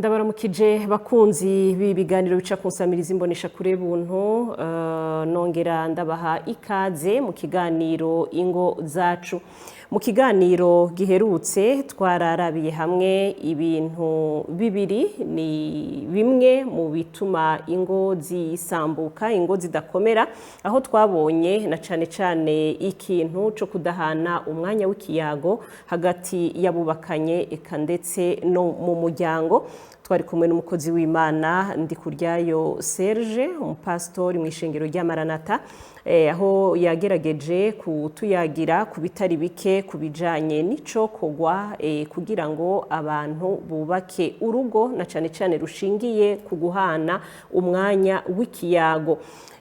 Ndabaramukije bakunzi b'ibiganiro bica ku nsamirizi imbonesha kure buntu, nongera ndabaha ikaze mu kiganiro Ingo Zacu. Mu kiganiro giherutse twararabiye hamwe ibintu bibiri, ni bimwe mu bituma ingo zisambuka, ingo zidakomera, aho twabonye na cane cane ikintu co kudahana umwanya w'ikiyago hagati y'abubakanye, eka ndetse no mu muryango. Twari kumwe n'umukozi w'Imana Ndikuryayo Serge, umupasitori mu ishengero rya Maranata, aho yagerageje kutuyagira ku bitari bike ku bijanye n'icokorwa kugira ngo abantu bubake urugo, na cane cane rushingiye ku guhana umwanya w'ikiyago.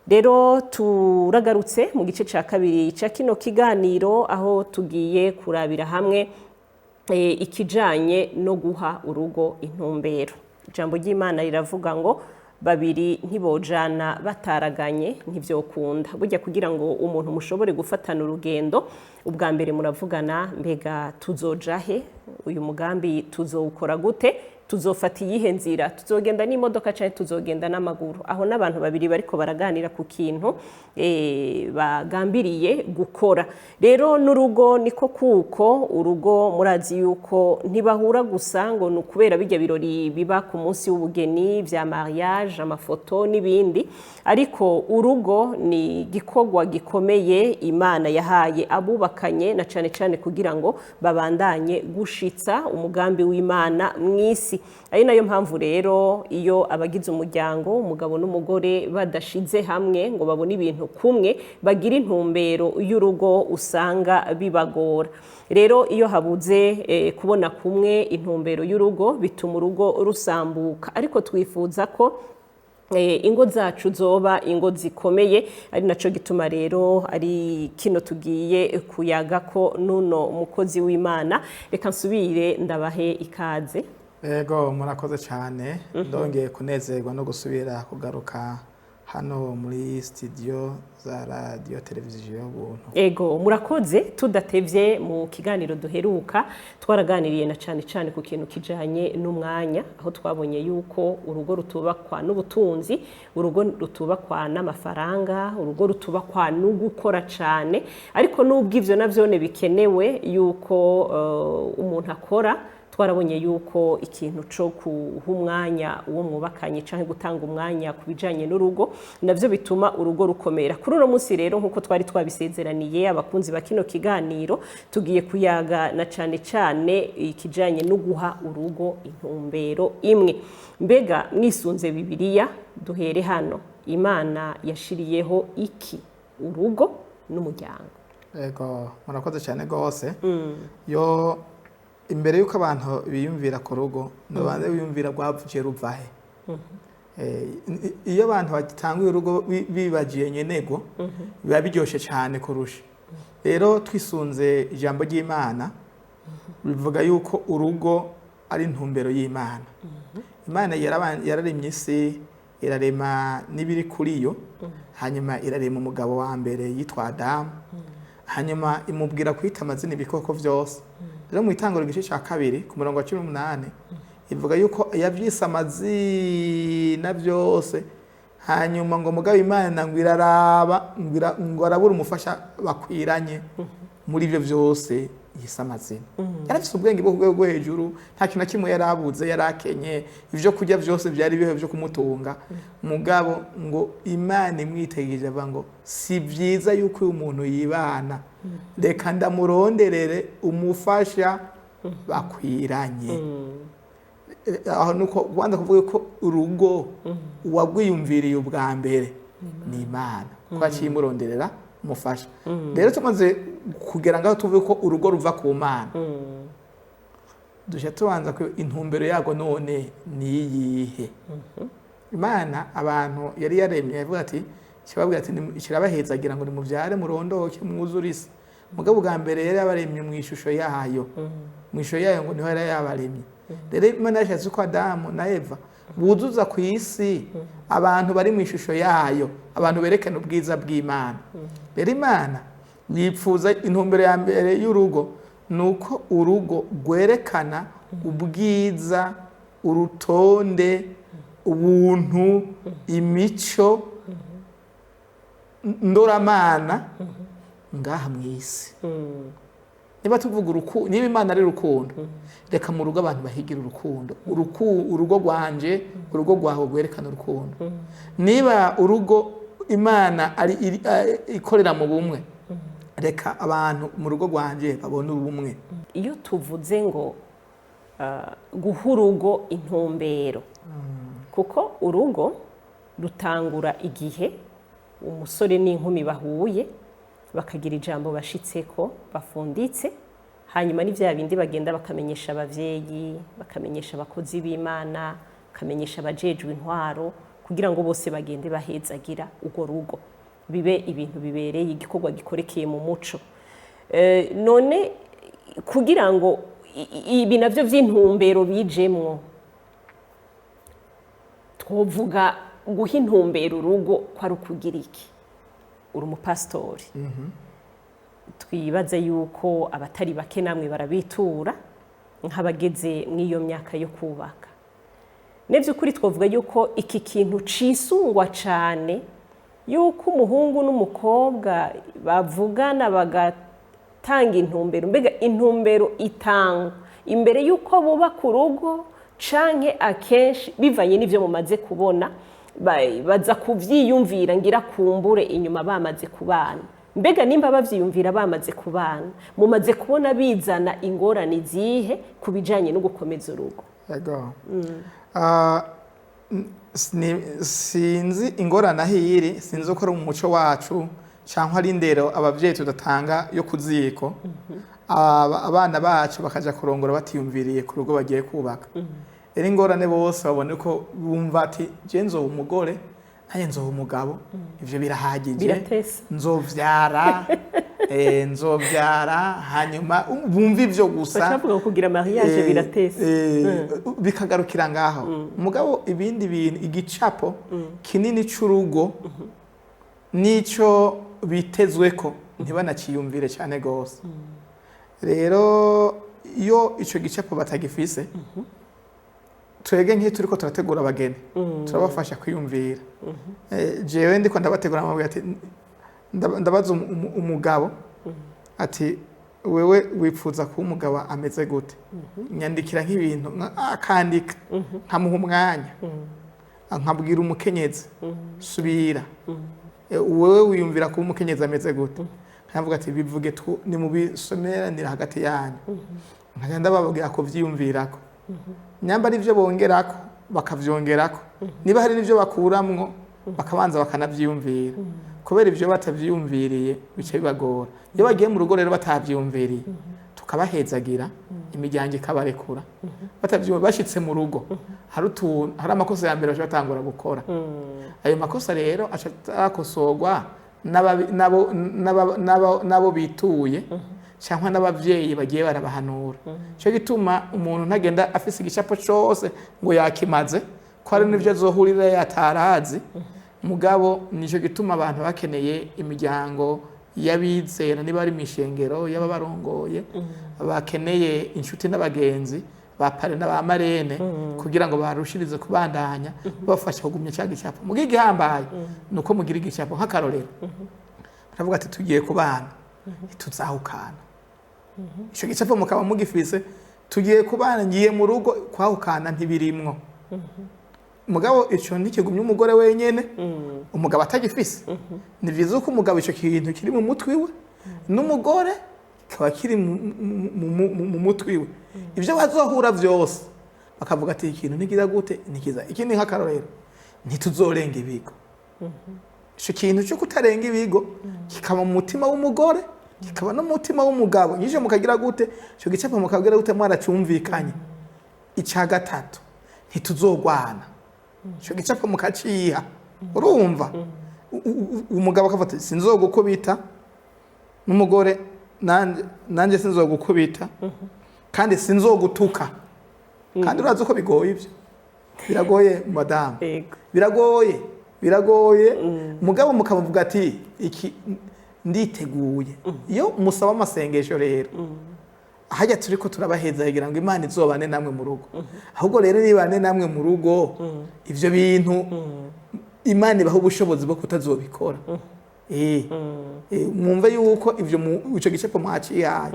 Rero turagarutse mu gice ca kabiri ca kino kiganiro, aho tugiye kurabira hamwe ikijanye no guha urugo intumbero. Ijambo ry'Imana riravuga ngo babiri ntibojana bataraganye, ntivyokunda. Burya kugira ngo umuntu mushobore gufatana urugendo, ubwa mbere muravugana: mbega tuzoja he? Uyu mugambi tuzowukora gute? Tuzofata iyihe nzira? Tuzogenda n'imodoka canke tuzogenda n'amaguru? Aho n'abantu babiri bariko baraganira ku kintu bagambiriye gukora. Rero n'urugo niko kuko urugo murazi yuko ntibahura gusa ngo ni ukubera bijya birori biba ku munsi w'ubugeni vya mariage, amafoto n'ibindi, ariko urugo ni igikorwa gikomeye Imana yahaye abubakanye, na cane cane kugira ngo babandanye gushitsa umugambi w'Imana mw'isi. Ari nayo mpamvu rero iyo abagize umuryango, umugabo n'umugore, badashize hamwe ngo babone ibintu kumwe, bagira intumbero y'urugo, usanga bibagora. Rero iyo habuze kubona kumwe intumbero y'urugo, bituma urugo rusambuka. Ariko twifuza ko ingo zacu zoba ingo zikomeye, ari naco gituma rero ari kino tugiye kuyaga ko nuno mukozi w'Imana. Reka nsubire ndabahe ikaze. Ego, murakoze cyane. Ndongeye kunezerwa no gusubira kugaruka hano muri studio za radiyo televiziyo y'ubuntu. Ego, murakoze. Tudatevye, mu kiganiro duheruka twaraganiriye na cane cane ku kintu kijanye n'umwanya, aho twabonye yuko urugo rutubakwa n'ubutunzi, urugo rutubakwa n'amafaranga, urugo rutubakwa no gukora cane, ariko n'ubwo ivyo navyone bikenewe yuko umuntu akora, twarabonye yuko ikintu co kuha umwanya uwo mwubakanye canke gutanga umwanya ku bijanye n'urugo navyo bituma urugo rukomera. Kuri uno munsi rero, nk'uko twari twabisezeraniye abakunzi ba kino kiganiro, tugiye kuyaga na cane cane ikijanye no guha urugo intumbero imwe. Mbega mwisunze Bibiliya, duhere hano, Imana yashiriyeho iki urugo n'umuryango? Ego, murakoze cyane rwose. Yo imbere y'uko abantu biyumvira ku rugo, babanze biyumvira rwavukiye ruvahe. Iyo abantu batanguye urugo bibagiye nyenego, biba biryoshe cyane kurusha. Rero twisunze ijambo ry'Imana, bivuga yuko urugo ari intumbero y'Imana. Imana yararemye isi, irarema n'ibiri kuri yo, hanyuma irarema umugabo wa mbere yitwa Adamu, hanyuma imubwira kwita amazina ibikoko byose. Rero mu Itanguro igice cya 2 ku murongo wa 18 ivuga yuko yavyise amazina byose, hanyuma ngo mugabo Imana ngo iraraba, ngo arabura umufasha bakwiranye muri ibyo byose yise amazina. Yarafise ubwenge bwo ku rwego rwo hejuru, nta kintu na kimwe yarabuze, yarakenye ibyo kurya byose byari bihe byo kumutunga. Mugabo ngo Imana imwitegereje avuga ngo si byiza yuko uyu muntu yibana, reka ndamuronderere umufasha bakwiranye. Aho nuko kubanza kuvuga ko urugo uwagwiyumviriye ubwa mbere ni Imana, kuko yaciye imuronderera umufasha. Rero tumaze kugera ngaho tuvuge ko urugo ruva ku Mana, dushya tubanza ko intumbero yarwo none ni iyihe? Imana abantu yari yaremye yavuga ati, kibabwira ati kirabahezagira ngo nimubyare, murondoke, mwuzure isi. Mugabo bwa mbere yari yabaremye mu ishusho yayo, mu ishusho yayo ngo niho yari yabaremye. Rero Imana yashatse ko Adamu na Eva buzuza ku isi abantu bari mu ishusho yayo, abantu berekana ubwiza bw'Imana. Rero Imana yipfuza intumbero ya mbere y'urugo ni uko urugo rwerekana ubwiza. Urutonde, ubuntu, imico ndoramana ngaha mu isi. Niba tuvuga urukundo, niba Imana ari urukundo, reka mu rugo abantu bahigira urukundo. Urugo rwanje, urugo rwawe rwerekana urukundo. Niba urugo Imana ari ikorera mu bumwe, reka abantu mu rugo rwanje babone ubumwe. Iyo tuvuze ngo guha urugo intumbero, kuko urugo rutangura igihe umusore n'inkumi bahuye, bakagira ijambo bashitseko, bafunditse, hanyuma ni bya bindi bagenda bakamenyesha abavyeyi, bakamenyesha abakozi b'Imana, bakamenyesha abajejwe intwaro, kugira ngo bose bagende bahezagira urwo rugo, bibe ibintu bibereye, igikorwa gikorekeye mu muco. None kugira ngo ibi navyo vy'intumbero bijemwo, twovuga guha intumbero urugo ko ari ukugira iki? Uri umupasitori, twibaze yuko abatari bake namwe barabitura nk'abageze mw'iyo myaka yo kubaka. N'iby'ukuri twavuga yuko iki kintu cisungwa cyane, yuko umuhungu n'umukobwa bavugana bagatanga intumbero. Mbega intumbero itangwa imbere y'uko bubaka urugo, canke akenshi bivanye n'ivyo mumaze kubona, baza kuvyiyumvira ngira kumbure inyuma bamaze kubana? Mbega nimba bavyiyumvira bamaze kubana, mumaze kubona bizana ingorane zihe ku bijanye no gukomeza urugo? Yego. Ah, sinzi ingorane aho iri, sinzi ko ari umuco wacu cyangwa ari indero ababyeyi tudatanga yo ku ziko. Abana bacu bakaja kurongora batiyumviriye ku rugo bagiye kubaka. Rero ingorane, bose babone ko bumva ati: "Je nzoba umugore, nanjye nzoba umugabo, ivyo birahagije." Biratesa. Nzovyara, nzovyara, hanyuma bumva ivyo gusa. Bacavuga ngo kugira mariage biratesa. Bikagarukira ngaho. Mugabo ibindi bintu, igicapo kinini c'urugo nico bitezweko, ntibanaciyumvire cyane gose. Rero iyo ico gicapo batagifise, twebwe nk'iyo turiko turategura abageni, turabafasha kwiyumvira. Jewe ndiko ndabategura, amabwira ati ndabaza umugabo ati: "Wewe wipfuza kuba umugabo ameze gute? Nyandikira nk'ibintu." Akandika, nkamuha umwanya, nkabwira umukenyezi: "Subira, wewe wiyumvira kuba umukenyezi ameze gute?" Nkavuga ati: "Bivuge, nimubisomeranira hagati yanyu." Nkajya ndababwira kuvyiyumvirako, nyamba ari byo bongerako bakavyongerako, niba hari n'ibyo bakuramwo bakabanza bakanavyiyumvira. Kubera ibyo batavyiyumviriye bica bibagora iyo bagiye mu rugo. Rero batavyiyumviriye, tukabahezagira, imiryango ikabarekura. Batavyiyumvira, bashitse mu rugo, hari utuntu, hari amakosa ya mbere baca batangura gukora. Ayo makosa rero aca akosorwa n'abo bituye cyangwa n'abavyeyi bagiye barabahanura. Cyo gituma umuntu ntagenda afise igicapo cose ngo yakimaze, ko hari n'ivyo azohurira yatarazi. Mugabo nico gituma abantu bakeneye imiryango y'abizera, niba ari mw'ishengero y'ababarongoye, bakeneye inshuti n'abagenzi, ba parrain n'aba marraine, kugira ngo barushirize kubandanya bafasha kugumya cya gicapo. Mugihe igihambaye ni uko mugira igicapo. Nk'akarorero, baravuga ati: "Tugiye kubana, ntituzahukana." Ico gicapo mukaba mugifise: "Tugiye kubana, ngiye mu rugo, kwahukana ntibirimwo." Mugabo ico ntikigumye umugore wenyene, umugabo atagifise. Ni vyiza ko umugabo ico kintu kiri mu mutwe iwe, n'umugore kikaba kiri mu mutwe iwe, ivyo bazohura vyose bakavuga ati: "Ikintu ntikiza gute, ntikiza." Ikindi, nk'akarorero, ntituzorenga ibigo. Ico kintu cyo kutarenga ibigo kikaba mu mutima w'umugore, kikaba no mu mutima w'umugabo. Nyije mukagira gute, ico gicapo mukagira gute, mwaracumvikanye. Icya gatatu, ntituzogwana. Ico gicapo mukaciha. Urumva, umugabo akavuga ati: "Sinzogukubita," n'umugore: "Nanjye sinzogukubita kandi sinzogutuka." Kandi urazi ko bigoye, ibyo biragoye, madamu. Yego. Biragoye, biragoye. Mugabo mukamuvuga ati: "Iki nditeguye." Iyo musaba amasengesho rero, Hajya turi ko turabaheza kugira ngo Imana izobane namwe mu rugo. Ahubwo rero nibane namwe mu rugo, ivyo bintu Imana ibaha ubushobozi bwo kutazobikora. Mwumve yuko ivyo ico gicapo mwacihaye.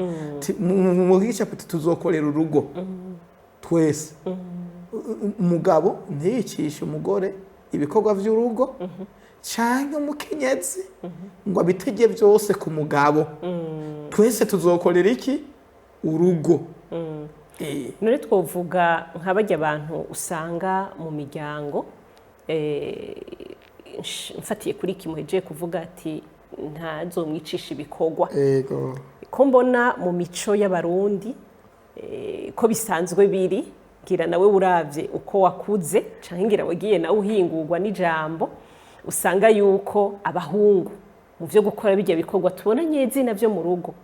Mu gicapo tuzokorera urugo twese. Umugabo ntiyicishe umugore ibikorwa vy'urugo, canke umukenyezi ngo abitege byose ku mugabo. Twese tuzokorera iki? Urugo. None twovuga nka barya bantu usanga mu miryango, mfatiye kuri iki muhejeje kuvuga ati ntazomwicisha ibikorwa, ko mbona mu mico y'Abarundi, ko bisanzwe biri, ngira nawe uravye uko wakuze canke ngira wagiye nawe uhingurwa n'ijambo, usanga yuko abahungu mu vyo gukora bijya bikorwa tubona nyezina vyo mu rugo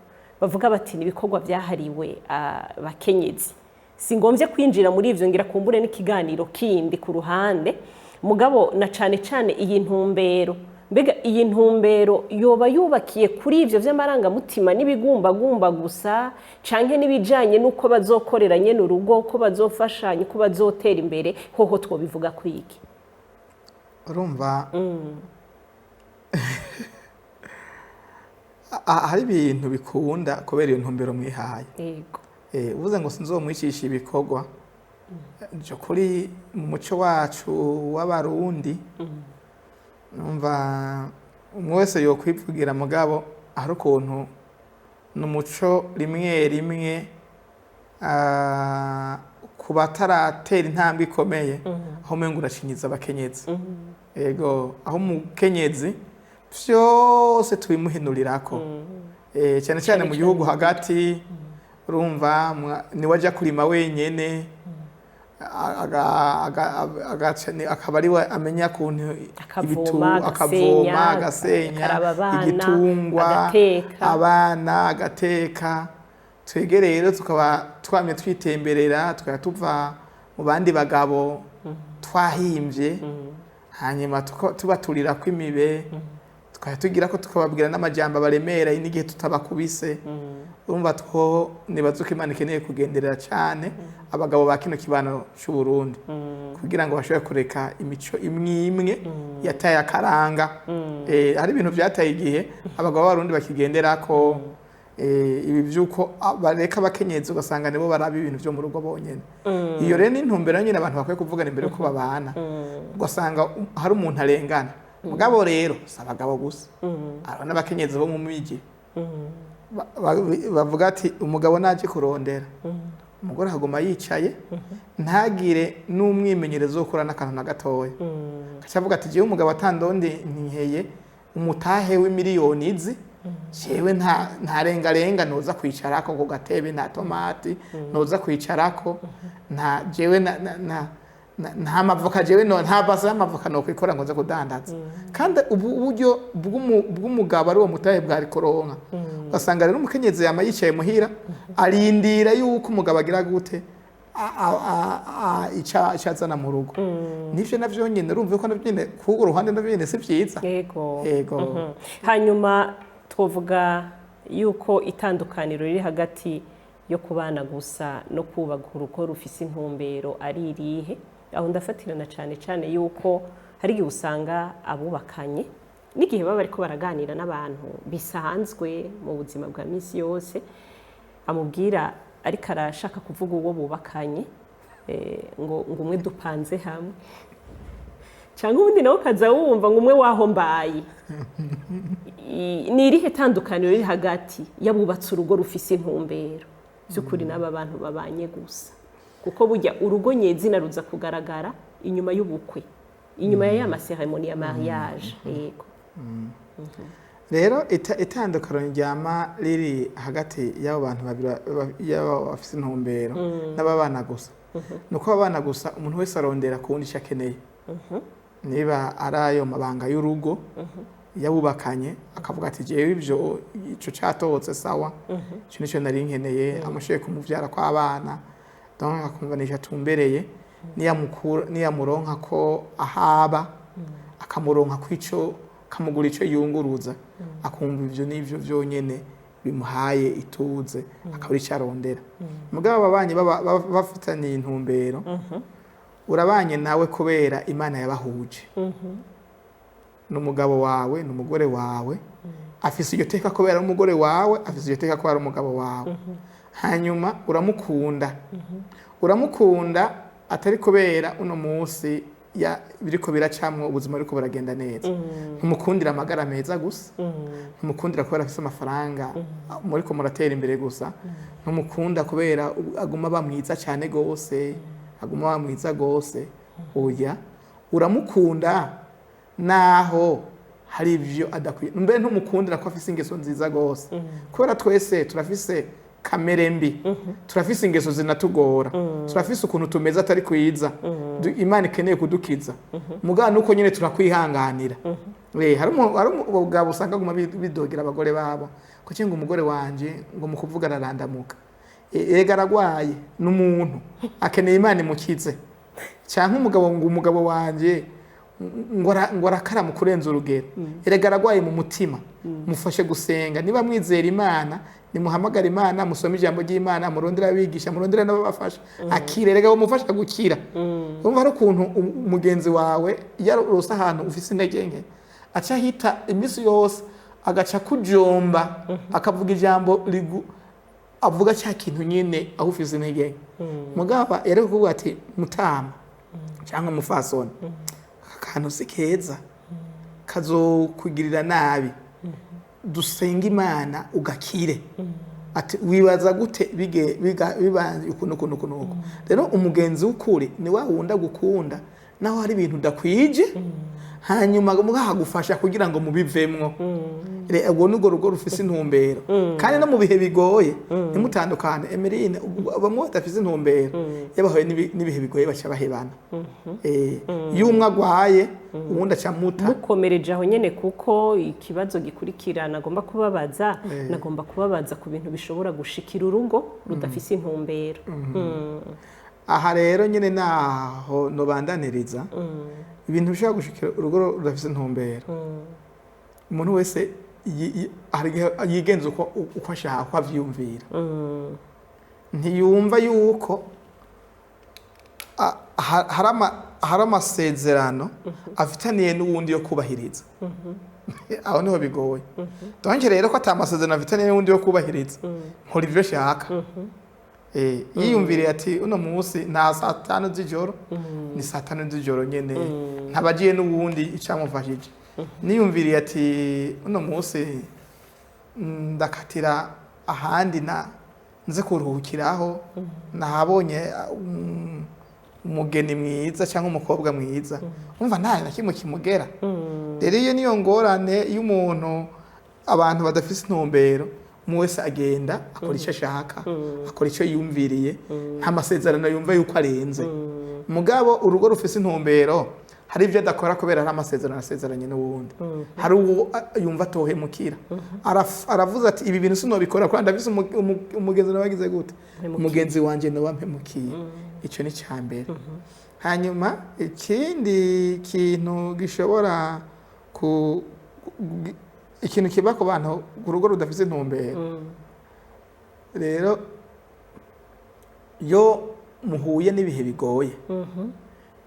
bavuga bati ni ibikorwa byahariwe abakenyezi. Si ngombye kwinjira muri ivyo, ngira kumbure n'ikiganiro kindi ku ruhande. Mugabo na cane cane iyi ntumbero, mbega iyi ntumbero yoba yubakiye kuri ivyo vy'amarangamutima n'ibigumbagumba gusa, canke n'ibijanye n'uko bazokorera nyene urugo, uko bazofashanya, uko bazotera imbere? Hoho twobivuga kuri iki? Urumva, hari ibintu bikunda kubera iyo ntumbero mwihaye. Uvuze ngo sinzomwicisha ibikorwa, njo kuri mu muco wacu w'Abarundi, numva umwe wese yokwivugira. Mugabo hari ukuntu ni umuco rimwe rimwe, ku bataratera intambwe ikomeye, aho umengo uracinyiza abakenyezi. Ego, aho umukenyezi vyose tubimuhinurirako. Cyane cyane mu gihugu hagati, urumva niwe aja kurima wenyene, akaba ariwe amenya kuntu akavoma, akavoma, agasenya, agasenya, akaraba abana, igitungwa, agateka. Abana, agateka. Twege rero tukaba twamye twitemberera, tukaba tuva mu bandi bagabo twahimbye, hanyuma tubaturira ko imibe, tukaba tugira ko tukababwira n'amajambo abaremera n'igihe tutabakubise. Urumva, two nibaza ko Imana ikeneye kugenderera cyane abagabo ba kino kibano cy'u Burundi kugira ngo bashobore kureka imico imwe imwe yataye akaranga. Hari ibintu byataye igihe abagabo b'Abarundi bakigendera ko, ibi by'uko bareka abakenyezi ugasanga nibo baraba ibintu byo mu rugo bonyene. Iyo rero ni intumbero nyine abantu bakwiye kuvugana imbere yuko babana, ugasanga hari umuntu arengana. Mugabo rero si abagabo gusa, hariho n'abakenyezi bo mu miji bavuga ati umugabo naje kurondera, umugore akaguma yicaye, ntagire n'umwimenyerezo wo gukora n'akantu na gatoya. Agaca avuga ati jewe umugabo atandondi nkeye umutahe w'imiliyoni izi, jewe nta rengarenga noza kwicarako ku gatebe, nta tomati noza kwicarako, nta jewe nta mavoka, jewe no nta base y'amavoka nokwikora ngo nze kudandaza. Kandi ubu buryo bw'umugabo ari uwo mutahe bwari kuronka. Ugasanga rero umukenyezi yama yicaye muhira arindira yuko umugabo agira gute, ica azana mu rugo. Nivyo navyo nyene, urumva ko navyo nyene k'urwo ruhande navyo nyene si vyiza. Yego. Hanyuma twovuga yuko itandukaniro riri hagati yo kubana gusa no kubaka urugo rufise intumbero ari irihe? Aho ndafatirana cyane cyane yuko hari igihe usanga abubakanye, n'igihe baba bariko baraganira n'abantu bisanzwe mu buzima bwa misi yose, amubwira ariko arashaka kuvuga uwo bubakanye, ngo umwe dupanze hamwe, cyangwa ubundi nawe ukaza wumva ngo umwe waho mbaye. Ni irihe tandukaniro riri hagati y'abubatse urugo rufise intumbero by'ukuri n'aba bantu babanye gusa? Kuko burya urugo nyezina ruza kugaragara inyuma y'ubukwe, inyuma ya ma cérémonie ya mariage. Yego. Rero itandukano ryama riri hagati y'abo bantu babiri y'abo bafise intumbero n'ababana gusa, ni uko ababana gusa umuntu wese arondera ku wundi icyo akeneye, niba ari ayo mabanga y'urugo yabubakanye, akavuga ati jewe ivyo ico catobotse, sawa, ico nico nari nkeneye, amushoboye kumuvyara kw'abana, donc akumva nico atumbereye, niyamukura niyamuronka ko ahaba, akamuronka kw'ico, akamugura ico yunguruza, akumva ivyo nivyo vyonyene. Bimuhaye ituze, akaba ari icyo arondera. Mugabo ababanyi bafitaniye intumbero, urabanye nawe kubera Imana yabahuje, n'umugabo wawe, n'umugore wawe, afise iryo teka kubera ari umugore wawe, afise iryo teka kubera ari umugabo wawe. Hanyuma uramukunda, uramukunda atari kubera uno munsi ya biriko biracamwo, ubuzima buriko buragenda neza. Ntumukundira amagara meza gusa, ntumukundira kubera afise amafaranga, muriko muratera imbere gusa, ntumukunda kubera aguma aba mwiza cyane gose, aguma aba mwiza gose. Oya, uramukunda naho hari ivyo adakwiye. Mbere ntumukundira ko afise ingeso nziza gose, kubera twese turafise kamere mbi, turafise ingeso zinatugora, turafise ukuntu tumeze atari kwiza. Imana ikeneye kudukiza. Mugabo nuko nyine turakwihanganira. Hari umugabo usanga aguma bidogera abagore babo, kuki ngo umugore wanje ngo mu kuvuga ararandamuka. Ega aragwaye, n'umuntu akeneye Imana imukize. Cyangwa umugabo ngo umugabo wanje ngo arakara mu kurenza urugero. Erega aragwaye mu mutima, mufashe gusenga. Niba mwizera Imana, nimuhamagare Imana, musome ijambo ry'Imana, murondere abigisha, murondere n'ababafasha akire. Erega bamufasha gukira. Urumva hari ukuntu umugenzi wawe iyo arose ahantu ufise intege nke, aca ahita iminsi yose agaca kujomba, akavuga ijambo rigu avuga cya kintu nyine aho ufise intege nke. Mugabo yari kuvuga ati: "Mutama cyangwa mufasoni, aka kantu si keza, kazokugirira nabi, dusenga Imana ugakire." Ati: "Wibaza gute bibanze ukuntu ukuntu ukuntu uku?" Rero umugenzi w'ukuri ni wa wundi agukunda naho hari ibintu udakwije, hanyuma mugahagufasha kugira ngo mubivemwo. Ubwo nurwo rugo rufise intumbero, kandi no mu bihe bigoye ntimutandukane. Emeline, bamwe badafise intumbero, iyo bahuye n'ibihe bigoye baca bahebana. Iyo umwe agwaye, uwundi aca muta. Mukomereje aho nyene, kuko ikibazo gikurikira nagomba kubabaza, nagomba kubabaza ku bintu bishobora gushikira urugo rudafise intumbero. Aha rero nyine naho nobandaniriza ibintu bishobora gushikira urugo rudafise intumbero. Umuntu wese hari igihe yigenza uko ashaka, uko avyiyumvira. Ntiyumva yuko hari amasezerano afitaniye n'uwundi yo kubahiriza. Aho niho bigoye. Donc rero ko ata masezerano afitaniye n'uwundi yo kubahiriza, nkora ivyo nshaka. Yiyumviriye ati: "Uno munsi nta saa 5 z'ijoro, ni saa 5 z'ijoro nyene," ntabagiye n'uwundi icamufashije. Niyumviriye ati: "Uno munsi ndakatira ahandi na nze kuruhukiraho, nahabonye umugeni mwiza cyangwa umukobwa mwiza," umva nta na kimwe kimugera. Rero iyo niyo ngorane y'umuntu, abantu badafise intumbero. Umwe wese agenda akora icyo ashaka, akora icyo yumviriye, nta masezerano yumva yuko arenze. Mugabo urugo rufise intumbero, hari ibyo adakora kubera hari amasezerano asezeranye n'uwundi. Hari uwo yumva atohemukira. Aravuze ati: "Ibi bintu sinobikora kubera ndafise umugenzi nawe agize gute?" Mpemukiye. Umugenzi wanje nawe ampemukiye. Icyo ni icya mbere. Hanyuma ikindi kintu gishobora ku ikintu kiba ku bantu ku rugo rudafise intumbero rero, iyo muhuye n'ibihe bigoye,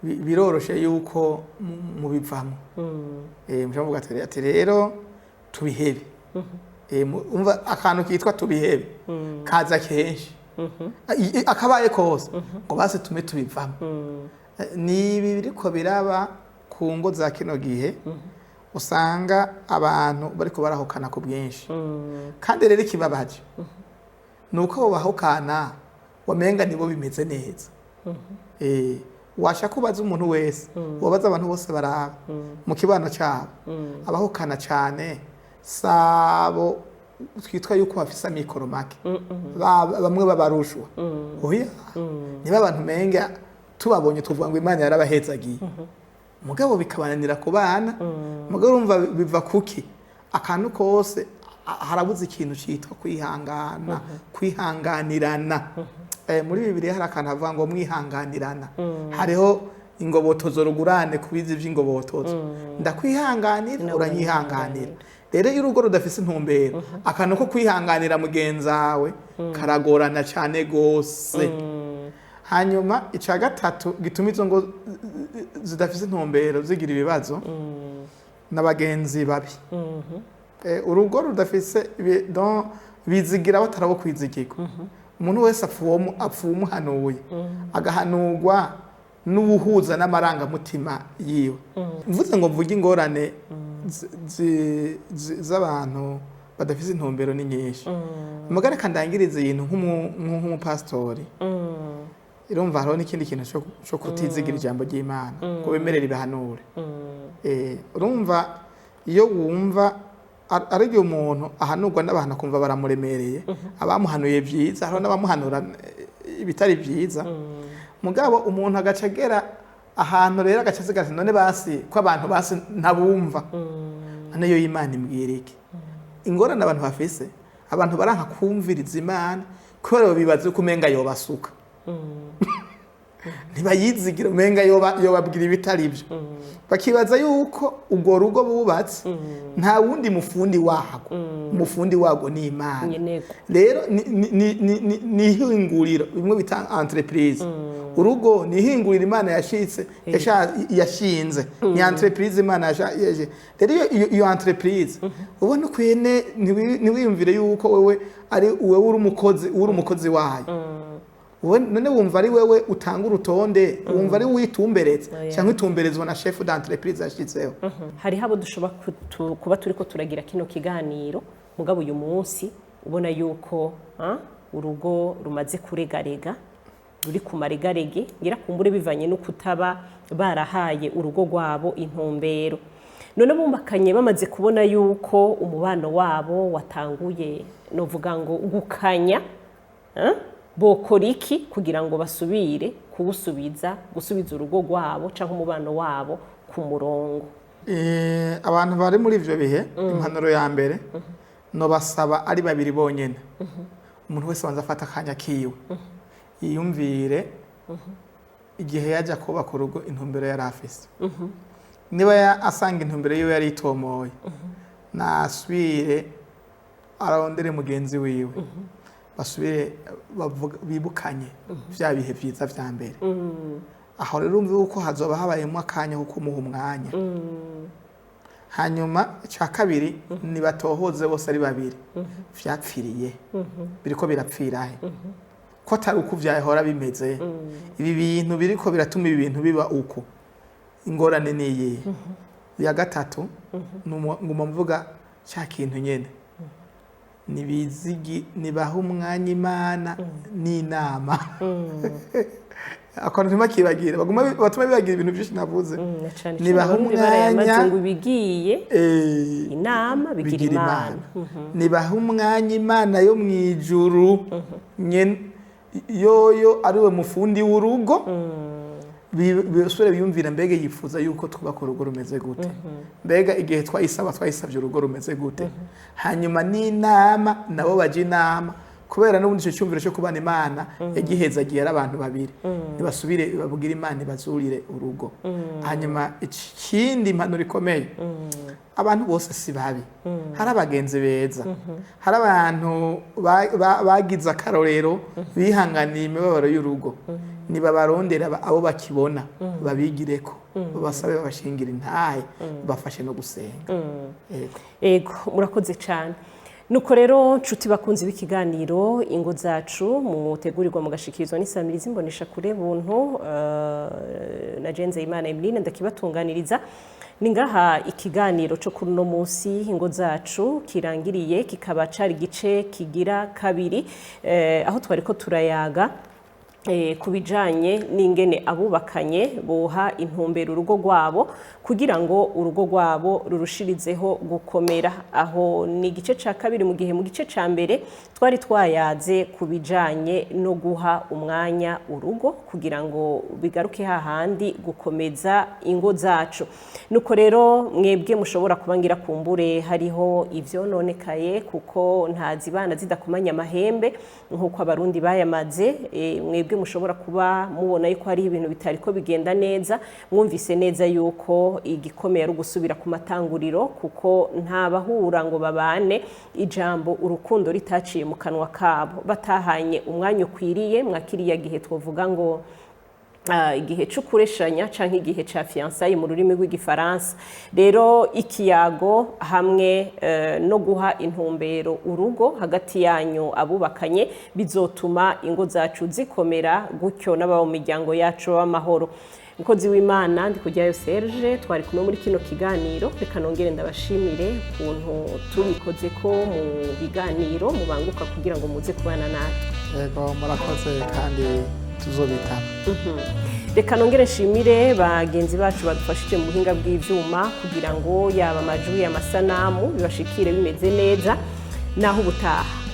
biroroshe yuko mubivamo. Muca muvuga ati: "Rero tubihebe." Umva akantu kitwa "tubihebe" kaza kenshi. Akabaye kose ngo base tume tubivamo. Ni ibi biriko biraba ku ngo za kino gihe, usanga abantu bariko barahukana ku bwinshi. Kandi rero ikibabaje ni uko abo bahukana wamenga nibo bimeze neza. Washaka ubaza umuntu wese, wabaza abantu bose baraba mu kibano cyabo, abahukana cyane sabo twitwa yuko bafise amikoro make, bamwe babarushwa. Oya, niba abantu menga tubabonye tuvuga ngo Imana yarabahezagiye, mugabo bikabananira ku bana. Mugabo urumva biva kuki? Akantu kose harabuze ikintu cyitwa kwihangana, kwihanganirana. Muri Bibiliya hari akantu havuga ngo mwihanganirana, hariho ingobotozo rugurane ku bizi by'ingobotozo. Ndakwihanganira, Nawe uranyihanganira. Rero iyo urugo rudafise intumbero, akantu ko kwihanganira mugenzawe karagorana cyane gose. Hanyuma icya gatatu gituma izo ngo zidafise intumbero zigira ibibazo n'abagenzi babi. Urugo rudafise donc bizigira batarabo kwizigirwa. Umuntu wese apfa uwumuhanuye, agahanurwa n'uwuhuza n'amarangamutima yiwe. Mvuze ngo mvuge ingorane z'abantu badafise intumbero ni nyinshi. Mugabo reka ndangirize ibintu nk'umupasitori. Irumva hariho n'ikindi kintu co kutizigira ijambo ry'Imana ngo bemerere ibihanure. Urumva iyo wumva ari igihe umuntu ahanurwa n'abantu akumva baramuremereye, abamuhanuye byiza, hariho n'abamuhanura ibitari byiza. Mugabo umuntu agaca agera ahantu rero agaca asigara ati, none basi ko abantu basi ntabumva, none yo Imana imbwira iki? Ingorane abantu bafise, abantu baranka kumviriza Imana kubera bibaza ko umenga yobasuka, ntibayizigira, umenga yobabwira ibitari byo. Bakibaza yuko urwo rugo bubatse nta wundi mufundi warwo, umufundi warwo ni Imana. Nyenego. Rero ni ihinguriro, bimwe bita entreprise. Urugo ni ihinguriro Imana yashitse yashinze, ni entreprise Imana yaje. Rero iyo entreprise ubona ukwene, ntiwiyumvire yuko wewe ari wewe uri umukozi wayo. Wowe none wumva ari wewe utanga urutonde, wumva ari witumberetse cyangwa itumberezwa na chef d'entreprise yashyizeho? Hariho abo dushobora kuba turiko turagira kino kiganiro, mugabo uyu munsi ubona yuko urugo rumaze kuregarega, ruri ku maregarege, ngira kumbure bivanye no kutaba barahaye urugo rwabo intumbero. None bubakanye bamaze kubona yuko umubano wabo watanguye, novuga ngo gukanya, bokora iki kugira ngo basubire kuwusubiza, gusubiza urugo rwabo cyangwa umubano wabo ku murongo? Abantu bari muri ivyo bihe, impanuro ya mbere nobasaba, ari babiri bonyene, umuntu wese abanza afata akanya kiwe, yiyumvire igihe yajya kubaka urugo intumbero yari afise. Niba asanga intumbero yiwe yari itomoye, nasubire arondere mugenzi wiwe, basubire bibukanye vya bihe vyiza vya mbere. Aho rero urumva yuko hazoba habayemo akanya ko kumuha umwanya. Hanyuma icya kabiri, nibatohoze bose ari babiri vyapfiriye, biriko birapfira he, ko atari uko vyahora bimeze? Ibi bintu biriko biratuma ibi bintu biba uko, ingorane ni iyihe? Iya gatatu, nguma mvuga cya kintu nyene, nibizigi, nibaha umwanya Imana n'inama. Akantu ntibakibagira, baguma batuma bibagira ibintu byinshi navuze. Na cane cane Nibaha Abarundi barayamaze umwanya ngo ibigiye inama bigira bigira Imana. Imana. Nibaha umwanya Imana yo mu ijuru yoyo ari we mufundi w'urugo, basubire biyumvira: mbega yifuza yuko twubaka urugo rumeze gute? Mbega igihe twayisaba, twayisabye urugo rumeze gute? Hanyuma n'inama, nabo bajya inama, kubera n'ubundi icyo cyumviro cyo kubana Imana yagihezagiye ari abantu babiri. Ntibasubire babwire Imana ibazurire urugo. Hanyuma ikindi, impanuro ikomeye, abantu bose si babi. Hari abagenzi beza, hari abantu bagize akarorero, bihanganiye imibabaro y'urugo. Nibabarondera abo bakibona, babigireko, babasabe, babashingira intahe, bafashe no gusenga. Yego. Ego, murakoze cyane. Nuko rero nshuti bakunzi b'ikiganiro Ingo Zacu, mutegurirwa mugashikirizwa n'isamirizi imbonesha kure Buntu, na Jenze Imana Emeline ndakibatunganiriza, ni ngaha ikiganiro cyo kuri uno munsi Ingo Zacu kirangiriye, kikaba cari igice kigira kabiri, aho twari ko turayaga ku bijanye n'ingene abubakanye boha intumbero urugo rwabo kugira ngo urugo rwabo rurushirizeho gukomera. Aho ni igice ca kabiri, mu gihe mu gice ca mbere twari twayaze ku bijanye no guha umwanya urugo kugira ngo bigaruke hahandi gukomeza ingo zacu. Nuko rero mwebwe mushobora kuba ngira kumbure hariho ivyononekaye, kuko ntazibana zidakomanya amahembe nk'uko Abarundi bayamaze, mwebwe Mwebwe mushobora kuba mubona yuko hari ibintu bitari ko bigenda neza, mwumvise neza yuko igikomeye ari ugusubira ku matanguriro, kuko nta bahura ngo babane ijambo urukundo ritaciye mu kanwa kabo, batahanye umwanya ukwiriye mwakiriya gihe twovuga ngo igihe c'ukureshanya canke igihe ca fiançailles mu rurimi rw'Igifaransa. Rero ikiyago hamwe no guha intumbero urugo hagati yanyu abubakanye bizotuma ingo zacu zikomera, gutyo n'ababa mu miryango yacu b'amahoro. Umukozi w'Imana Ndikujyayo Serge twari kumwe muri kino kiganiro, reka nongere ndabashimire ukuntu tubikoze ko mu biganiro mubanguka kugira ngo muze kubana natwe. Yego, murakoze kandi tuzobitaba. Reka nongere nshimire bagenzi bacu badufashije mu buhinga bw'ivyuma kugira ngo yaba amajwi, amasanamu bibashikire bimeze neza. Naho ubutaha.